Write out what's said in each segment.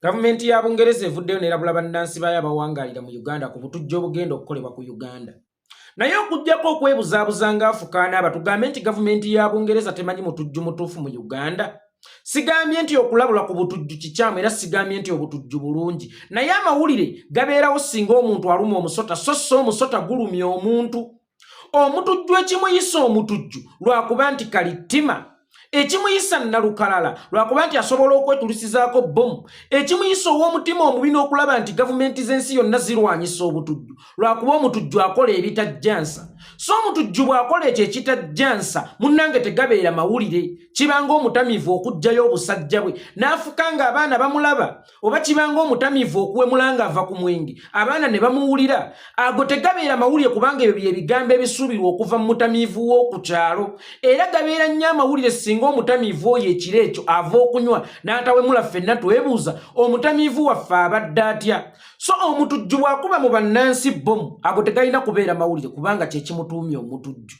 Gavumenti ya Bungereza evuddeyo n'erabula bannansi baayo abawangaalira mu Uganda ku butujju obugenda okukolebwa ku Uganda. Naye okuggyako okwebuzaabuza ng'afukaana tugambe nti gavumenti ya Bungereza temanyi mutujju mutuufu mu Uganda. Sigambye nti okulabula ku butujju kikyamu, era sigambye nti obutujju bulungi, naye amawulire gabeerawo singa omuntu aluma omusota, so so omusota gulumya omuntu. Omutujju ekimuyisa omutujju lwakuba nti kalittima, ekimuyisa nalukalala lwakuba nti asobola okwetulisizaako bbomu, ekimuyisa ow'omutima omubi n'okulaba nti gavumenti z'ensi yonna zirwanyisa obutujju lwakuba omutujju akola ebitajjansa. So omutujju bw'akola ekyo ekitajjansa, munnange, tegabeera mawulire. Kibanga omutamiivu okuggyayo obusajja bwe n'afuka ng'abaana bamulaba, oba kibanga omutamiivu okuwemula ng'ava ku mwenge abaana ne bamuwulira. Ago tegabeera mawulire, kubanga ebyo bye bigambo ebisuubirwa okuva mu mutamiivu w'oku kyalo. Era gabeera nnyo amawulire singa omutamiivu oyo ekiro ekyo ava okunywa n'atawemula. Ffenna twebuuza, omutamiivu waffe abadde atya? So omutujju bw'akuba mu bannansi bbomu, ago tegalina kubeera mawulire, kubanga kyekimutuumya omutujju.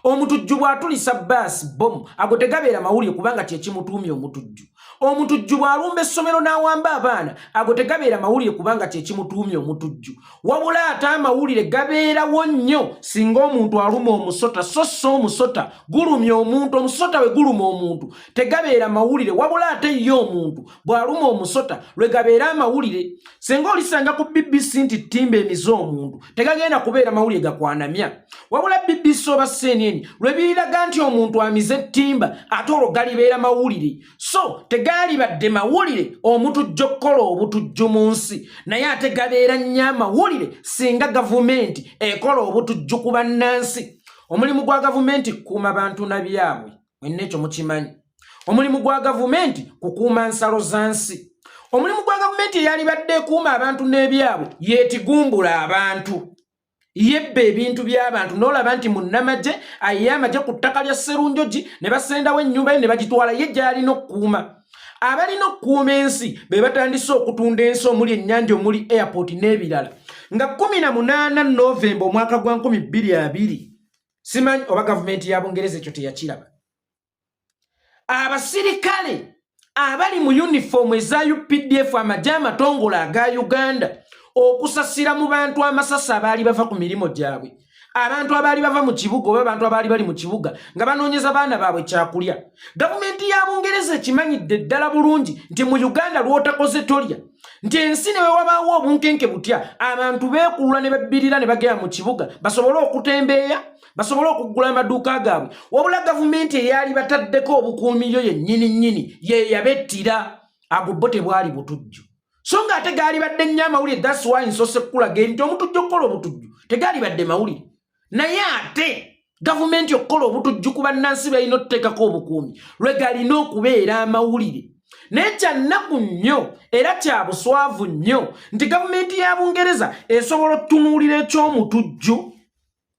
Omutujju bw'atulisa baasi bbomu, ago tegabeera mawulire, kubanga kyekimutuumya omutujju. Omutujju bw'alumba essomero n'awamba abaana, ago tegabeera mawulire, kubanga kyekimutuumya omutujju. Wabula ate amawulire gabeerawo nnyo singa omuntu aluma omusota, so so omusota gulumya omuntu. Omusota bwe guluma omuntu tegabeera mawulire, wabula ate ye omuntu bw'aluma omusota lwe gabeera amawulire. Singa olisanga ku BBC nti ttimba emize omuntu, tegagenda kubeera mawulire gakwanamya, wabula BBC oba CNN lwe biriraga nti omuntu amize ttimba, ate olwo galibeera mawulire. So tegaalibadde mawulire omutujju okukola obutujju mu nsi, naye ate gabeera nnyo amawulire singa gavumenti ekola obutujju ku bannansi. Omulimu gwa gavumenti kukuuma bantu na byabwe, mwenna ekyo mukimanyi. Omulimu gwa gavumenti kukuuma nsalo za nsi. Omulimu gwa gavumenti eyalibadde ekuuma abantu n'ebyabwe yeetigumbula abantu, yebba ebintu by'abantu, n'olaba nti munnamagye ayiye amagye ku ttaka lya Sserunjogi ne basendawo ennyumba ye ne bagitwala. Ye gy'alina okukuuma, abalina okukuuma ensi be batandise okutunda ensi, omuli ennyanja, omuli airport n'ebirala. Nga 18 Novemba omwaka gwa 2020, simanyi oba gavumenti ya Bungereza ekyo teyakiraba, abasirikale abali mu yunifoomu eza UPDF, amagye amatongole aga Uganda, okusasira mu bantu amasasi abaali bava ku mirimu gyabwe, abantu abaali bava mu kibuga oba abantu abaali bali mu kibuga nga banoonyeza baana baabwe kyakulya. Gavumenti ya Bungereza ekimanyidde ddala bulungi nti mu Uganda lw'otakoze tolya, nti ensi ne bwe wabaawo obunkenke butya, abantu beekulula ne babbirira ne bagenda mu kibuga basobole okutembeeya, basobole okuggula amaduuka gaabwe. Wabula gavumenti eyali bataddeko obukuumi yo yennyini nnyini ye yabettira. Ago bo tebwali butujju, so nga ate gaali badde nnyo amawulire. That's why nsoose kukulaga eri nti omutujju okukola obutujju tegaali badde mawulire, naye ate gavumenti okukola obutujju ku bannansi balina otuteekako obukuumi lwe galina okubeera amawulire. Naye kyannaku nnyo era kya buswavu nnyo nti gavumenti ya Bungereza esobola okutunuulira eky'omutujju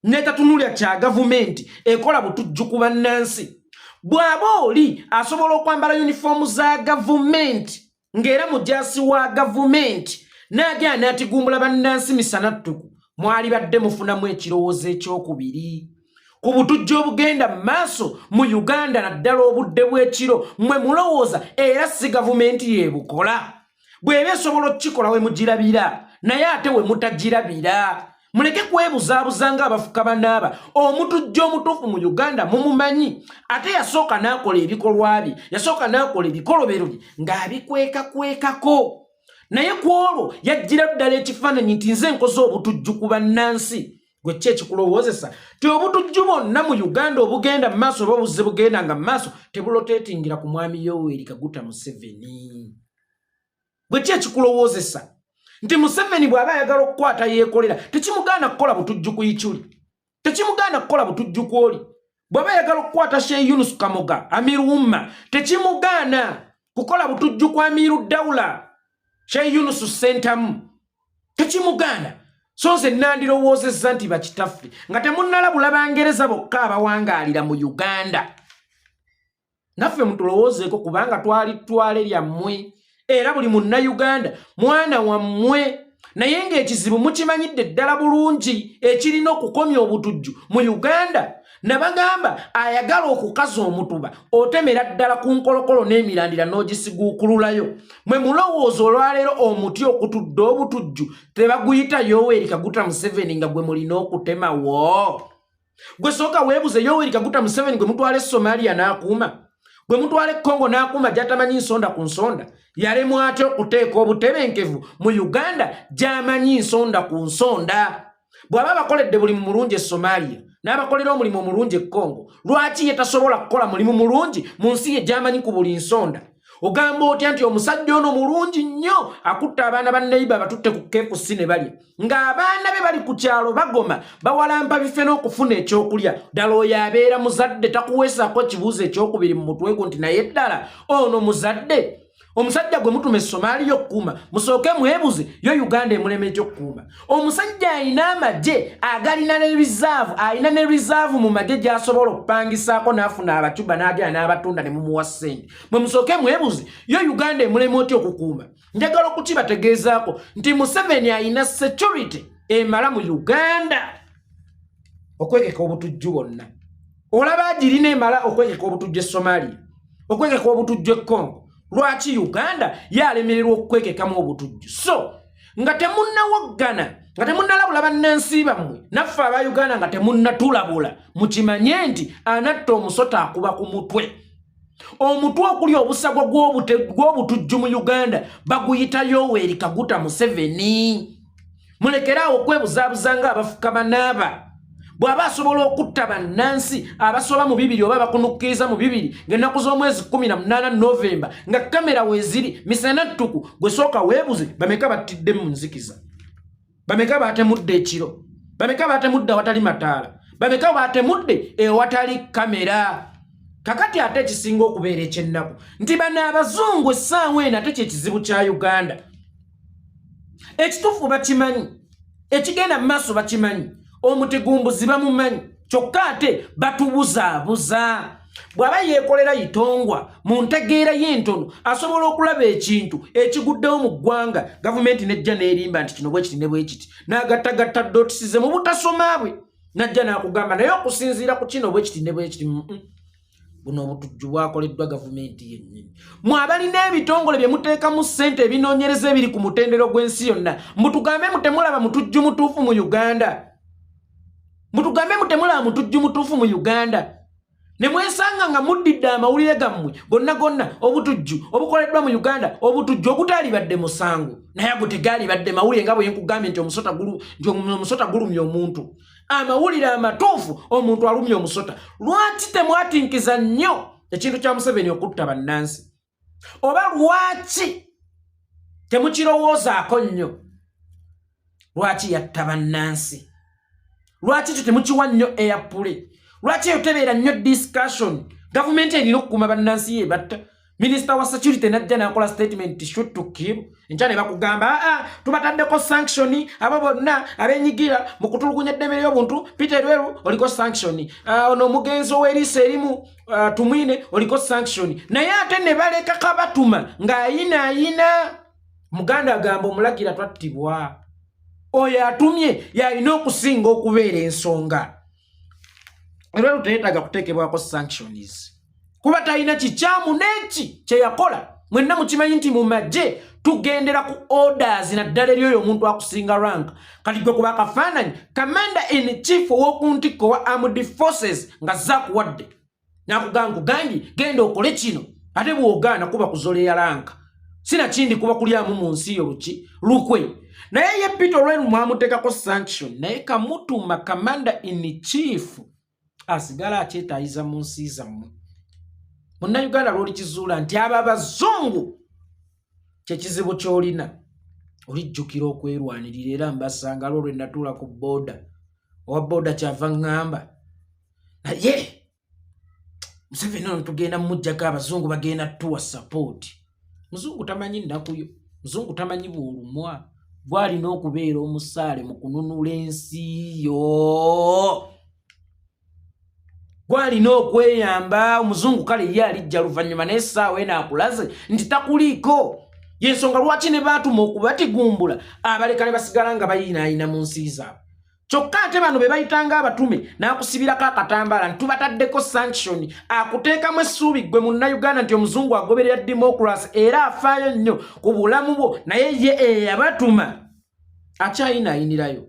netatunuulira kya gavumenti ekola butujju ku bannansi. Bw'aba oli asobola okwambala yunifoomu za gavumenti ng'era mujaasi wa gavumenti n'agenda n'atigumbula bannansi misana ttuku, mwali badde mufunamu ekirowoozo ekyokubiri ku butujju obugenda mu maaso mu Uganda, naddala obudde bw'ekiro. Mmwe mulowooza era si gavumenti yeebukola? Bw'eba esobola okukikola we mugirabira, naye ate we mutagirabira muleke kwebuzaabuza ng'abafuka banaaba. Omutujju omutuufu mu Uganda mumumanyi, ate yasooka n'akola ebikolwa bye, yasooka n'akola ebikolobero bye ng'abikwekakwekako, naye ku olwo yajjira ddala ekifaananyi nti nze nkoze obutujju ku bannansi. Gwe ki ekikulowoozesa ti obutujju bwonna mu Uganda obugenda mu maaso oba obuzze bugenda nga mu maaso tebuloteetingira ku Mwami Yoweri Kaguta Museveni? Gwe ki ekikulowoozesa nti Museveni bw'aba ayagala okukwata yeekolera, tekimugaana kukola butujju ku Ichuli, tekimugaana kukola butujju ku oli? Bw'aba ayagala okukwata Sheikh Yunus Kamoga, Amiru Umma, tekimugaana kukola butujju ku Amiru Daula Sheikh Yunus Sentamu, tekimugaana. So nze nandirowoozezza nti bakitaffe nga temunnalabula Bangereza bokka abawangaalira mu Uganda, naffe mutulowoozeeko, kubanga twali ttwale lyammwe era buli Munnayuganda mwana wammwe. Naye ng'ekizibu mukimanyidde ddala bulungi ekirina okukomya obutujju mu Uganda. Nabagamba ayagala okukaza omutuba otemera ddala ku nkolokolo n'emirandira n'ogisiguukululayo. Mwe mulowooza olwaleero omuti okutudde obutujju tebaguyita Yoweri Kaguta Museveni nga gwe mulina okutemawo? Gwe sooka weebuze, Yoweri Kaguta Museveni gwe mutwala e Somalia n'akuuma, gwe mutwala e Congo n'akuuma, gy'atamanyi nsonda ku nsonda, yalemwa atya okuteeka obutebenkevu mu Uganda gy'amanyi nsonda ku nsonda? Bw'aba abakoledde buli mulungi e Somalia n'abakolera omulimu omulungi e Congo, lwaki ye tasobola kukola mulimu mulungi mu nsi ye gy'amanyi ku buli nsonda? Ogamba otya nti omusajja ono mulungi nnyo, akutta abaana ba neiba abatutte ku KFC ne balya, ng'abaana be bali ku kyalo bagoma bawalampa bife n'okufuna ekyokulya? Ddala oyo abeera muzadde? Takuweesaako ekibuuzo ekyokubiri mu mutwe gwo nti naye ddala ono muzadde? Omusajja gwe mutuma e Somalia okukuuma, musooke mwebuze yo Uganda emulema ekyokukuuma. Omusajja alina amagye agalina ne reserve, alina ne reserve mu magye gy'asobola okupangisaako n'afuna abacuba n'agenda n'abatunda ne mumuwa ssente. Mwe musooke mwebuze yo Uganda emulema otya okukuuma? Njagala okukibategeezaako nti Museveni alina security emala mu Uganda okwegeka obutujju bwonna. Olaba agirina emala okwegeka obutujju e Somalia, okwegeka obutujju e Congo, lwaki Uganda yalemererwa okukwekekamu obutujju? So nga temunnawoggana, nga temunnalabula bannansi bammwe, naffe aba Uganda nga temunnatulabula, mukimanye nti anatta omusota akuba ku mutwe. Omutwe okuli obusagwa gw'obutujju mu Uganda baguyita Yoweri Kaguta Museveni. Mulekere awo okwebuzaabuza nga abafuka banaaba. Bw'aba asobola okutta bannansi abasoba mu 200 oba abakunukkiriza mu 200 ng'ennaku z'omwezi 18 Novemba nga kamera weeziri misana ttuku, gwe sooka weebuze bameka battidde mu nzikiza, bameka batemudde ekiro, bameka batemudde awatali mataala, bameka batemudde ewatali kamera. Kakati ate ekisinga okubeera ekyennaku nti bano abazungu essaawa eno ate kyekizibu kya Uganda, ekituufu bakimanyi, ekigenda mu maaso bakimanyi, omutigumbuzi bamumanyi, kyokka ate batubuzaabuza. Bw'aba yeekolera Itongwa mu ntegeera y'entono asobola okulaba ekintu ekiguddewo mu ggwanga, gavumenti nejja n'erimba nti kino bwekiti ne bwekiti, n'agattagatta dots ze mu butasoma bwe, najja n'akugamba naye okusinziira ku kino bwekiti ne bwekiti. Buno obutujju bwakoleddwa gavumenti yennyini. Mwe abalina ebitongole bye muteekamu ssente ebinoonyereza ebiri ku mutendero gw'ensi yonna, mutugambe mutemulaba mutujju mutuufu mu Uganda? Mutugambe mutemulaba mutujju mutuufu mu Uganda? Ne mwesanga nga muddidde amawulire gammwe gonna gonna obutujju obukoleddwa mu Uganda, obutujju ogutaalibadde musango, naye ago tegaalibadde mawulire, nga bwe nkugambye nti omusota gulumya omuntu. Amawulire amatuufu, omuntu alumya omusota. Lwaki temwatinkiza nnyo ekintu kya Museveni okutta bannansi, oba lwaki temukirowoozaako nnyo? Lwaki yatta bannansi? Lwaki kyo temukiwa nnyo airplay? Lwaki eyo tebeera nnyo discussion? Gavumenti erina okukuuma bannansi, ye batta. Minisita wa security najja n'akola statement, "Shoot to kill." Enkya ne bakugamba, "Aa, tubataddeko sanction abo bonna abenyigira mu kutulugunya eddembe ly'obuntu. Peter Elwelu oliko sanction, ono omugenzi ow'eriiso erimu, Tumwine oliko sanction." Naye ate ne baleka Kabatuma ng'ayinaayina. Muganda agamba omulagira twattibwa, oyo atumye yalina okusinga okubeera ensonga. Elwelu teyetaaga kuteekebwako sanctions kuba talina kikyamu n'eki kyeyakola. Mwenna mukimanyi nti mu magye tugendera ku orders, naddala eri oyo omuntu akusinga rank. Kati gwe kuba akafaananyi commander in chief ow'oku ntikko wa armed forces nga zakuwadde nakugamba, nkugambye genda okole kino, ate bw'ogaana kuba kuzoleya rank, sinakindi kuba kulyamu mu nsi yo luki lukwe. Naye ye Peter Olweru mwamuteekako sanction, naye Kamutuma commander in chief asigala akyetaayiza mu nsi zammwe. Munnayuganda, lw'olikizuula nti abo abazungu kyekizibu ky'olina, olijjukira okwerwanirira. Era mbasanga lwo lwe natuula ku booda, owa booda kyava ŋŋamba, naye Museveni ono tugenda mumuggyako, abazungu bagenda tuwa support. Muzungu tamanyi nnakuyo, muzungu tamanyi bw'olumwa. Gwalina okubeera omusaale mu kununula ensi yo, gwalina okweyamba. Omuzungu kale ye alijja luvannyuma, naye essaawa eno akulaze nti takuliiko. Yensonga lwaki ne baatuma okubatigumbula abaleka ne basigala nga bayinaayina mu nsi zaabwe. Kyokka ate bano be bayitanga abatume n'akusibirako akatambaala nti tubataddeko sanction, akuteekamu essuubi ggwe Munnayuganda nti omuzungu agoberera democracy era afaayo nnyo ku bulamu bwo, naye ye eyabatuma akyayinaayinirayo,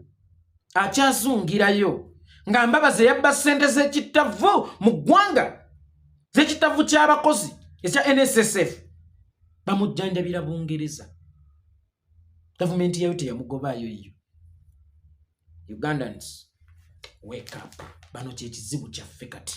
akyazungirayo nga Mbabazi eyabba ssente z'ekittavu mu ggwanga, z'ekittavu ky'abakozi ekya NSSF, bamujjanjabira Bungereza. Gavumenti yayo teyamugobaayo yo. Ugandans, wake up! Bano kyekizibu kyaffe kati.